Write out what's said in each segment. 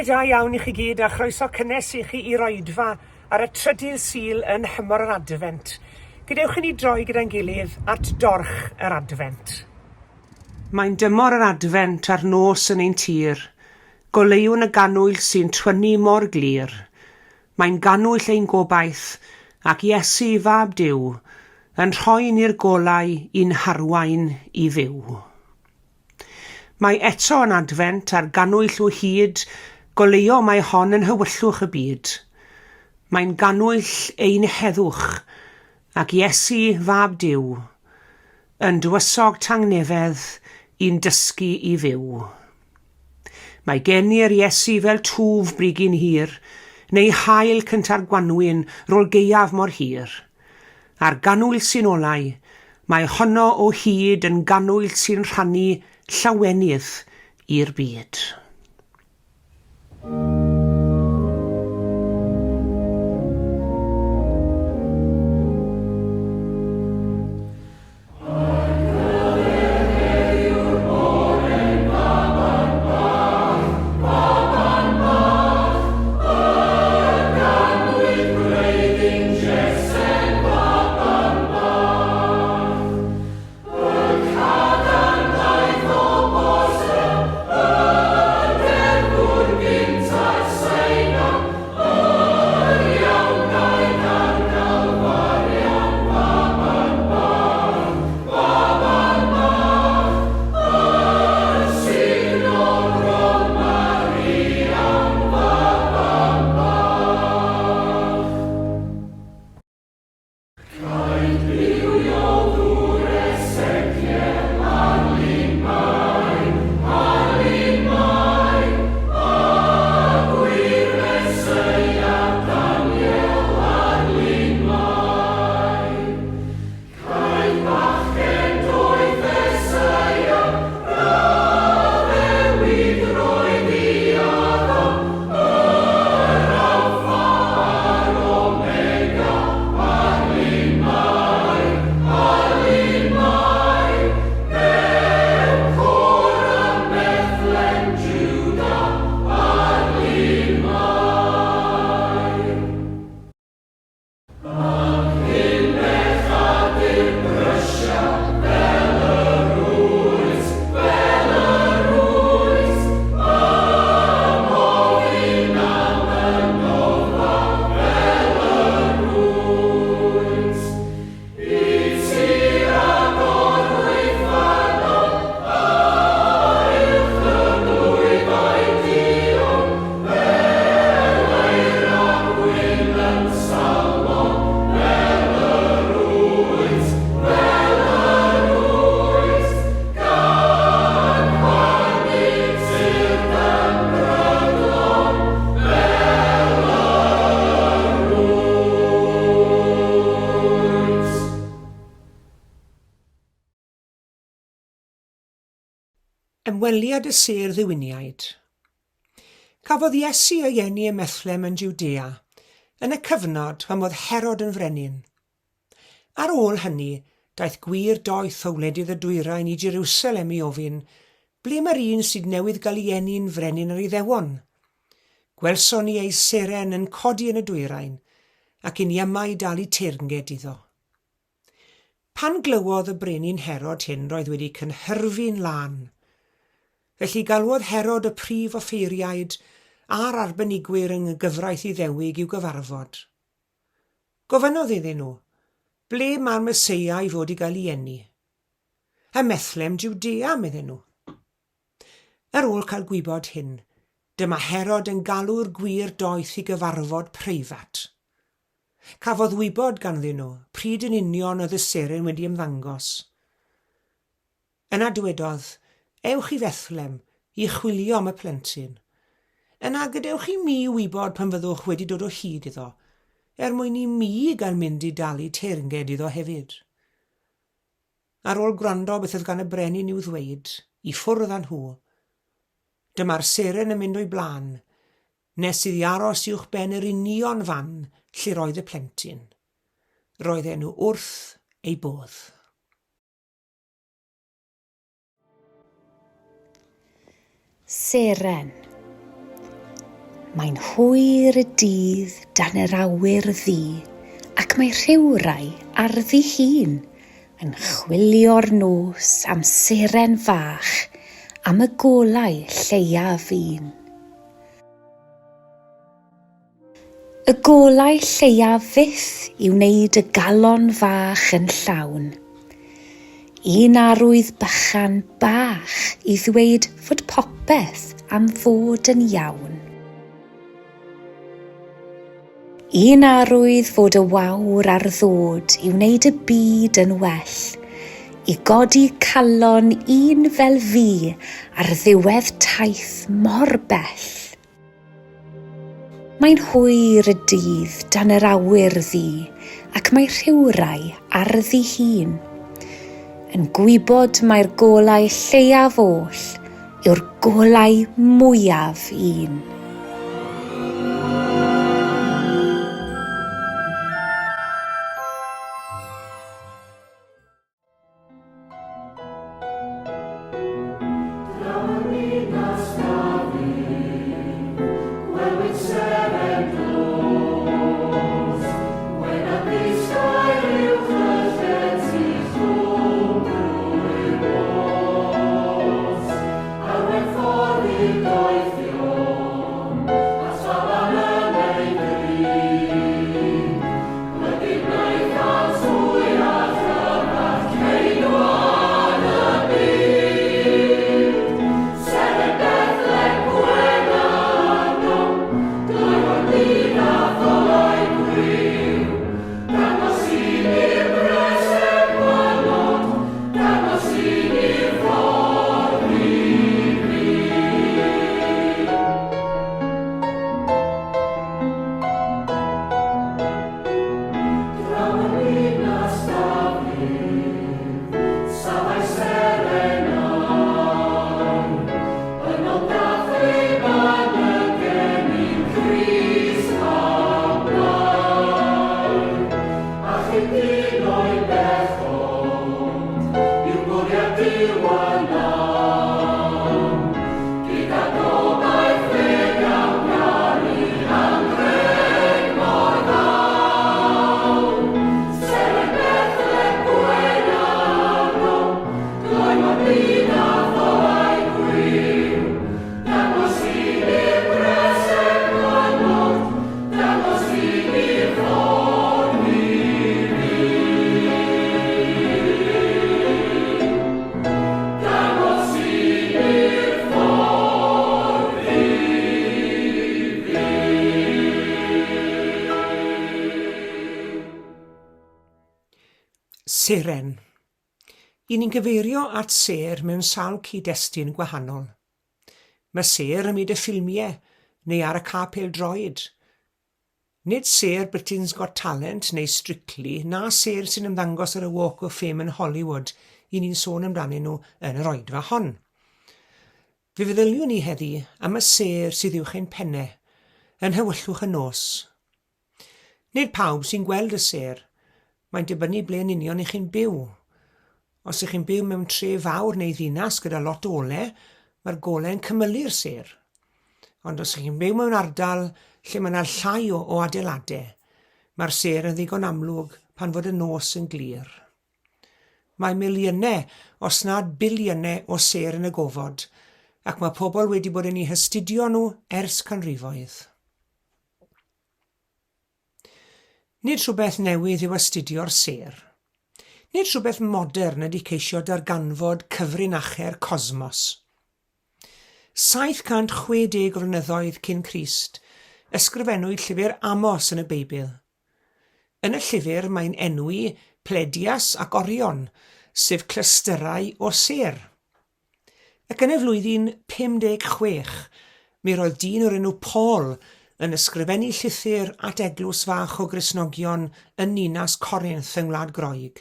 Bore da iawn i chi gyd a chroeso cynnes i chi i'r oedfa ar y trydydd Sul yn nhymor yr Adfent. Gadewch i ni droi gyda'n gilydd at dorch yr Adfent. Mae'n dymor yr Adfent a'r nos yn ein tir, goleuwn y gannwyll sy'n twynnu mor glir. Mae'n gannwyll ein gobaith, ac Iesu, Fab Duw, yn rhoi ni'r golau i'n harwain i fyw. Mae eto yn Adfent a'r gannwyll o hyd, goleuo mae hon yn nhywyllwch y byd. Mae'n gannwyll ein heddwch, ac Iesu, Fab Duw, yn dywysog tangnefedd i'n dysgu i fyw. Mae gen i'r Iesu fel twf brigyn hir, neu haul cynta'r gwanwyn rôl gaeaf mor hir. A'r gannwyll sy'n olau, mae honno o hyd yn gannwyll sy'n rhannu llawenydd i'r byd. Ymweliad y sêr ddiwyniaid. Cafodd Iesu ei eni ym Methlem yn Jwdea, yn y cyfnod pan oedd Herod yn frenin. Ar ôl hynny, daeth gwir doeth o wledydd y dwyrain i Jeriwsalem i ofyn, Ble mae'r un sydd newydd gael ei eni'n frenin yr Iddewon? Gwelson ni ei seren yn codi yn y dwyrain, ac i ni yma i dalu teyrnged iddo. Pan glywodd y brenin Herod hyn roedd wedi cynhyrfu'n lân. Felly galwodd Herod y prif offeiriaid a'r arbenigwyr yng nghyfraith Iddewig i'w gyfarfod. Gofynnodd iddyn nhw, Ble mae'r Meseia i fod i gael ei eni? Ym Methlem, Jwdea, medden nhw. Ar ôl cael gwybod hyn, dyma Herod yn galw'r gwir doeth i gyfarfod preifat. Cafodd wybod ganddyn nhw pryd yn union oedd y seren wedi ymddangos. Yna dywedodd, Ewch i Fethlem i chwilio am y plentyn. Yna gadewch i mi wybod pan fyddwch wedi dod o hyd iddo, er mwyn i mi gael mynd i dalu teyrnged iddo hefyd. Ar ôl gwrando beth oedd gan y brenin i'w ddweud, i ffwrdd â nhw. Dyma'r seren yn mynd o'i blaen, nes iddi aros uwch ben yr union fan lle roedd y plentyn. Roedden nhw wrth eu bodd. Seren. Mae'n hwyr y dydd dan yr awyr ddu, ac mae rhywrai ar ddi-hun yn chwilio'r nos am seren fach, am y golau lleiaf un. Y golau lleiaf fyth i wneud y galon fach yn llawn. Un arwydd bychan bach i ddweud fod popeth am fod yn iawn. Un arwydd fod y wawr ar ddod i wneud y byd yn well, i godi calon un fel fi ar ddiwedd taith mor bell. Mae'n hwyr y dydd dan yr awyr ddu, ac mae rhywrai ar ddi-hun yn gwybod mai'r golau lleiaf oll yw'r golau mwyaf un. Seren. I ni'n cyfeirio at sêr mewn sawl cyd-destun gwahanol. Mae sêr ym myd y ffilmiau neu ar y cae pêl-droed. Nid sêr Britain's Got Talent neu Strictly na sêr sy'n ymddangos ar y Walk of Fame yn Hollywood i ni'n sôn amdanyn nhw yn yr oedfa hon. Fe feddyliwn ni heddi am y sêr sydd uwch ein pennau, yn nhywyllwch y nos. Nid pawb sy'n gweld y sêr. Mae'n dibynnu ble yn union i chi'n byw. Os ych chi'n byw mewn tre fawr neu ddinas gyda lot o ole, mae'r gole'n cymylu'r sêr. Ond os ych chi'n byw mewn ardal lle mae yna llai o, o adeiladau, mae'r sêr yn ddigon amlwg pan fod y nos yn glir. Mae miliynau, os nad biliynau, o sêr yn y gofod, ac mae pobl wedi bod yn eu hastudio nhw ers canrifoedd. Nid rhywbeth newydd yw astudio'r sêr. Nid rhywbeth modern ydy ceisio darganfod cyfrinache'r cosmos. 760 o flynyddoedd cyn Crist, ysgrifennwyd llyfr Amos yn y Beibl. Yn y llyfr mae'n enwi Pledias ac Orion, sef clystyrau o sêr. Ac yn y flwyddyn 56, mi roedd dyn o'r enw Paul yn ysgrifennu llythyr at eglwys fach o Gristnogion yn ninas Corinth yng Ngwlad Groeg,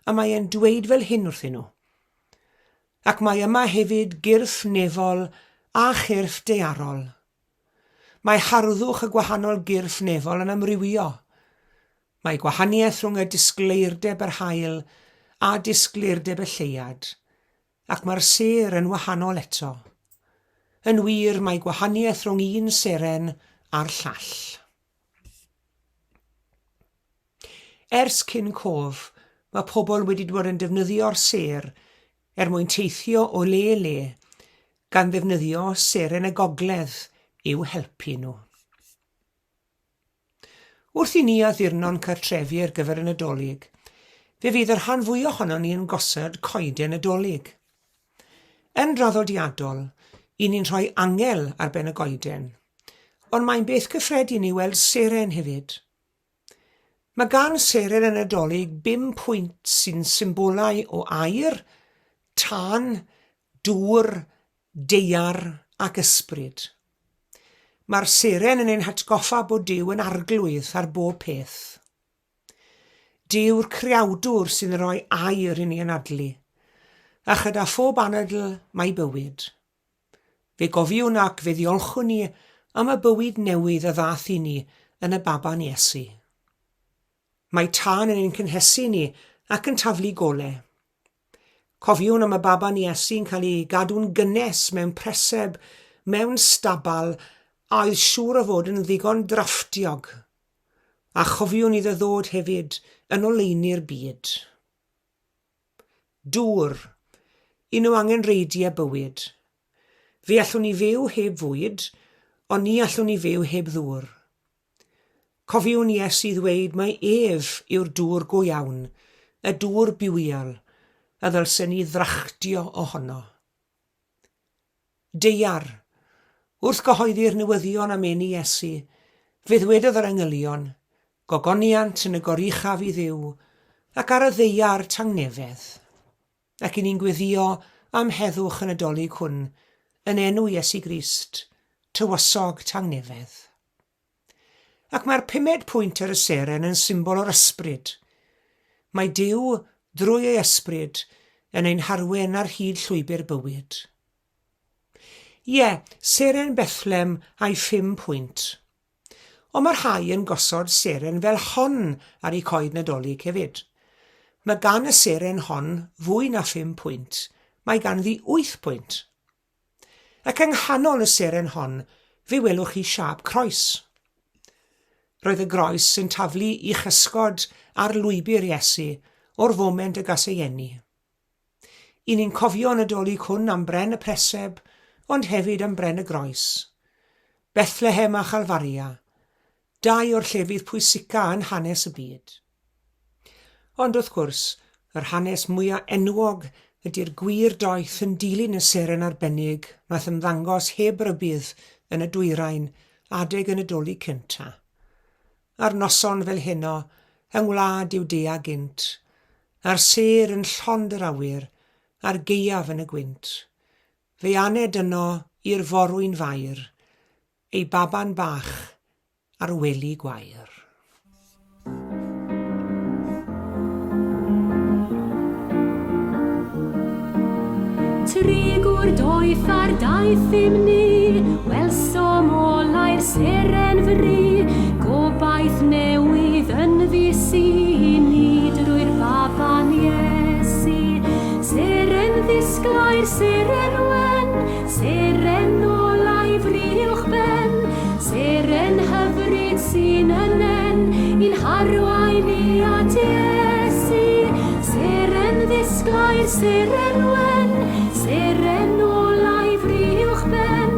a mae e'n dweud fel hyn wrthyn nhw, Ac mae yma hefyd gyrff nefol a chyrff daearol. Mae harddwch y gwahanol gyrff nefol yn amrywio. Mae gwahaniaeth rhwng y disgleirdeb yr haul a disgleirdeb y lleuad, ac mae'r sêr yn wahanol eto. Yn wir, mae gwahaniaeth rhwng un seren a'r llall. Ers cyn cof, mae pobl wedi bod yn defnyddio'r sêr er mwyn teithio o le i le, gan ddefnyddio seren y gogledd i'w helpu nhw. Wrth i ni addurno'n cartrefi ar gyfer y Nadolig, fe fydd y rhan fwyaf ohonon ni yn gosod coeden Nadolig. Yn draddodiadol, i ni'n rhoi angel ar ben y goeden, ond mae'n beth cyffredin i weld seren hefyd. Mae gan seren y Nadolig bum pwynt sy'n symbolau o aer, tân, dŵr, daear ac ysbryd. Mae'r seren yn ein hatgoffa bod Duw yn arglwydd ar bob peth. Duw'r creawdwr sy'n rhoi aer i ni anadlu, a chyda phob anadl mae bywyd. Fe gofiwn ac fe ddiolchwn ni am y bywyd newydd a ddath i ni yn y baban Iesu. Mae tân yn ein cynhesu ni ac yn taflu gole. Cofiwn am y baban Iesu'n cael ei gadw'n gynnes mewn preseb mewn stabal a oedd siŵr o fod yn ddigon drafftiog. A chofiwn iddo ddod hefyd yn oleuni'r byd. Dŵr. Un o angenrheidiau bywyd. Fe allwn ni fyw heb fwyd, ond ni allwn ni fyw heb ddŵr. Cofiwn Iesu ddweud mai ef yw'r dŵr go iawn, y dŵr bywiol, y ddylsen ni ddrachtio ohono. Daear. Wrth gyhoeddi'r newyddion am eni Iesu, fe ddwedodd yr angylion, Gogoniant yn y goruchaf i Dduw, ac ar y ddaear tangnefedd. Ac i ni'n gweddïo am heddwch y Nadolig hwn, yn enw Iesu Grist, Tywysog tangnefedd. Ac mae'r pumed pwynt ar y seren yn symbol o'r ysbryd. Mae Duw, drwy ei ysbryd, yn ein harwen ar hyd llwybr bywyd. Ie, seren Bethlem a'i phum pwynt. Ond mae rhai yn gosod seren fel hon ar eu coed Nadolig hefyd. Mae gan y seren hon fwy na phum pwynt, mae ganddi wyth pwynt. Ac yng nghanol y seren hon, fe welwch chi siâp croes. Roedd y groes yn taflu i chysgod ar lwybr Iesu o'r foment y gas ei eni. I ni'n cofio Nadolig hwn am bren y preseb, ond hefyd am bren y groes. Bethlehem a Chalfaria, dau o'r llefydd pwysica yn hanes y byd. Ond wrth gwrs, yr hanes mwya enwog ydi'r gwir doeth yn dilyn y seren arbennig wnaeth ymddangos heb rybudd yn y dwyrain adeg y Nadolig cynta. Ar noson fel heno, yng ngwlad Iwdea gynt, a'r sêr yn llond yr awyr, a'r gaeaf yn y gwynt, fe aned yno i'r forwyn Fair, ei baban bach ar wely gwair. Tri gŵr doeth ar daith im ni, welsom olau'r seren fri, gobaith newydd yn ddi-si i ni drwy'r baban Iesu. Seren ddisglair, seren wen, seren olau fri uwchben, Seren hyfryd sy'n y nen, i'n harwain ni at Iesu. Seren ddisglair, seren wen, seren olau fri uwchben,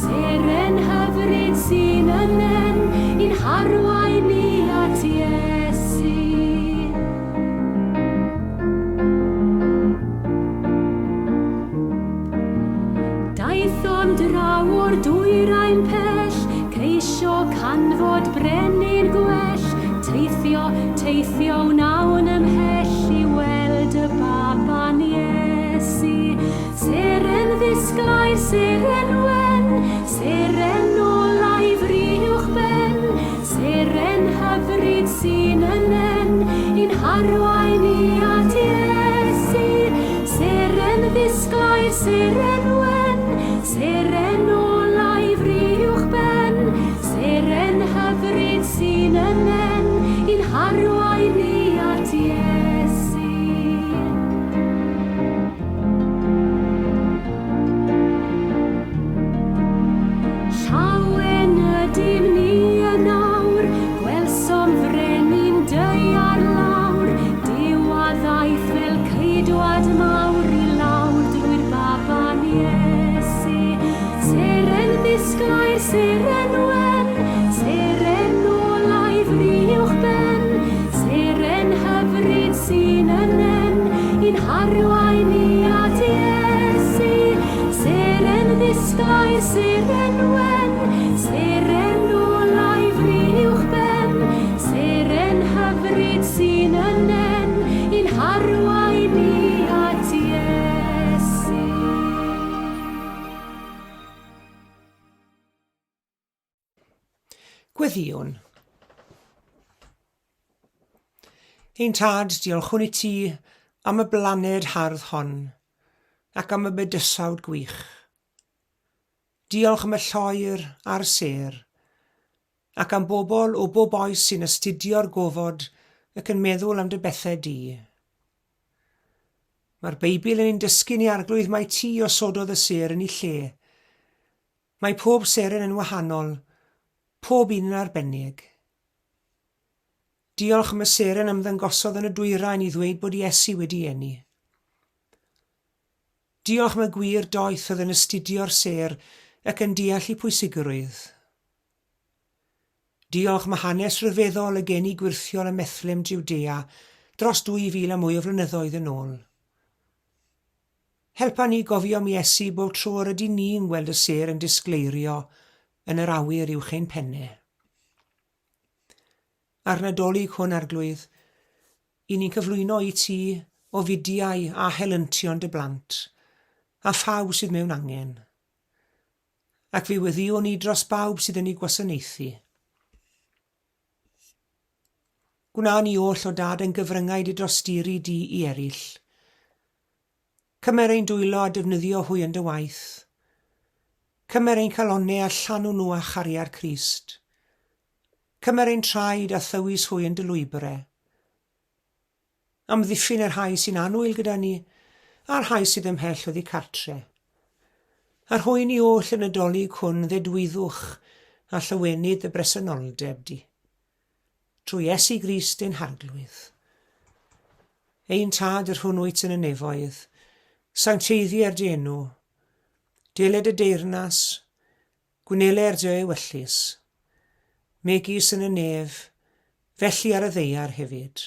seren hyfryd sy'n y nen, i'n harwain ni at Iesu. Daethom draw o'r dwyrain pell, ceisio canfod brenin gwell, teithio, teithio wnawn ymhell i weld y baban Iesu. Seren ddisglair, seren wen, seren olau fri uwchben, Seren hyfryd sy'n y nen, i'n harwain i at Iesu. Seren ddisglair, seren wen, seren olau fri uwchben, seren hyfryd sy'n y nen, i'n harwain i at Iesu. Gweddïwn. Ein Tad, diolchwn i ti am y blaned hardd hon ac am y bydysawd gwych. Diolch am y lloer a'r sêr, ac am bobl o bob oes sy'n astudio'r gofod ac yn meddwl am dy bethau di. Mae'r Beibl yn ein dysgu ni Arglwydd mai ti osododd y sêr yn ei lle. Mae pob seren yn wahanol, pob un yn arbennig. Diolch am y seren ymddangosodd yn y dwyrain i ddweud bod Iesu wedi eni. Diolch am y gwir doeth oedd yn astudio'r sêr ac yn deall eu pwysigrwydd. Diolch am hanes rhyfeddol y geni gwyrthiol ym Methlem, Jwdea, dros 2000 a mwy o flynyddoedd yn ôl. Helpa ni gofio am Iesu bob tro yr ydyn ni'n gweld y sêr yn disgleirio yn yr awyr uwch ein penne. A'r Nadolig hwn, Arglwydd, i ni'n cyflwyno i ti ofidiau a helyntion dy blant, a phawb sydd mewn angen. Ac fe weddïwn ni dros bawb sydd yn ei gwasanaethu. Gwna ni oll o Dad yn gyfryngau dy dosturi di i eraill. Cymer ein dwylo a defnyddio hwy yn dy waith. Cymer ein calonnau a llanw nhw â chariad Crist. Cymer ein traed a thywys hwy yn dy lwybrau. Amddiffyn y rhai sy'n annwyl gyda ni, a'r rhai sydd ymhell oddi cartre. A rhoi ni oll y Nadolig hwn ddedwyddwch a llawenydd dy bresenoldeb di. Trwy Iesu Grist ein Harglwydd. Ein Tad yr hwn wyt yn y nefoedd, sancteiddier dy enw, deled y deyrnas, gwneler dy ewyllys, megis yn y nef, felly ar y ddaear hefyd.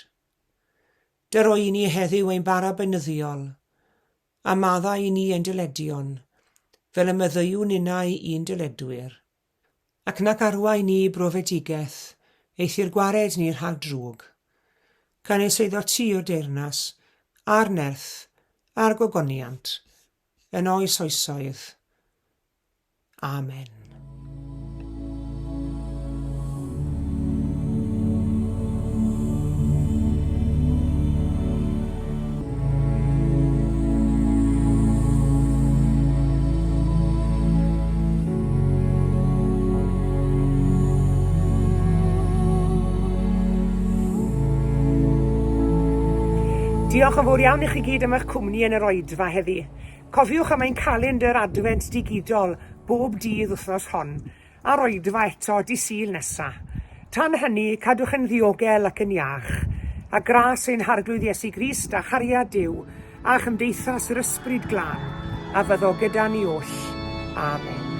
Dyro i ni heddiw ein bara beunyddiol, a maddau i ni ein dyledion, fel y maddeuwn ninnau i'n dyledwyr. Ac nac arwain ni i brofedigaeth, eithr gwared ni rhag drwg. Canys eiddo ti yw'r deyrnas, a'r nerth, a'r gogoniant, yn oes oesoedd. Amen. Diolch yn fawr iawn i chi gyd am eich cwmni yn yr oedfa heddi. Cofiwch am ein calendr Adfent digidol bob dydd wythnos hon, a'r oedfa eto dy Sul nesa. Tan hynny, cadwch yn ddiogel ac yn iach, a gras ein Harglwydd Iesu Grist a chariad Duw a chymdeithas yr Ysbryd Glân a fyddo gyda ni oll. Amen.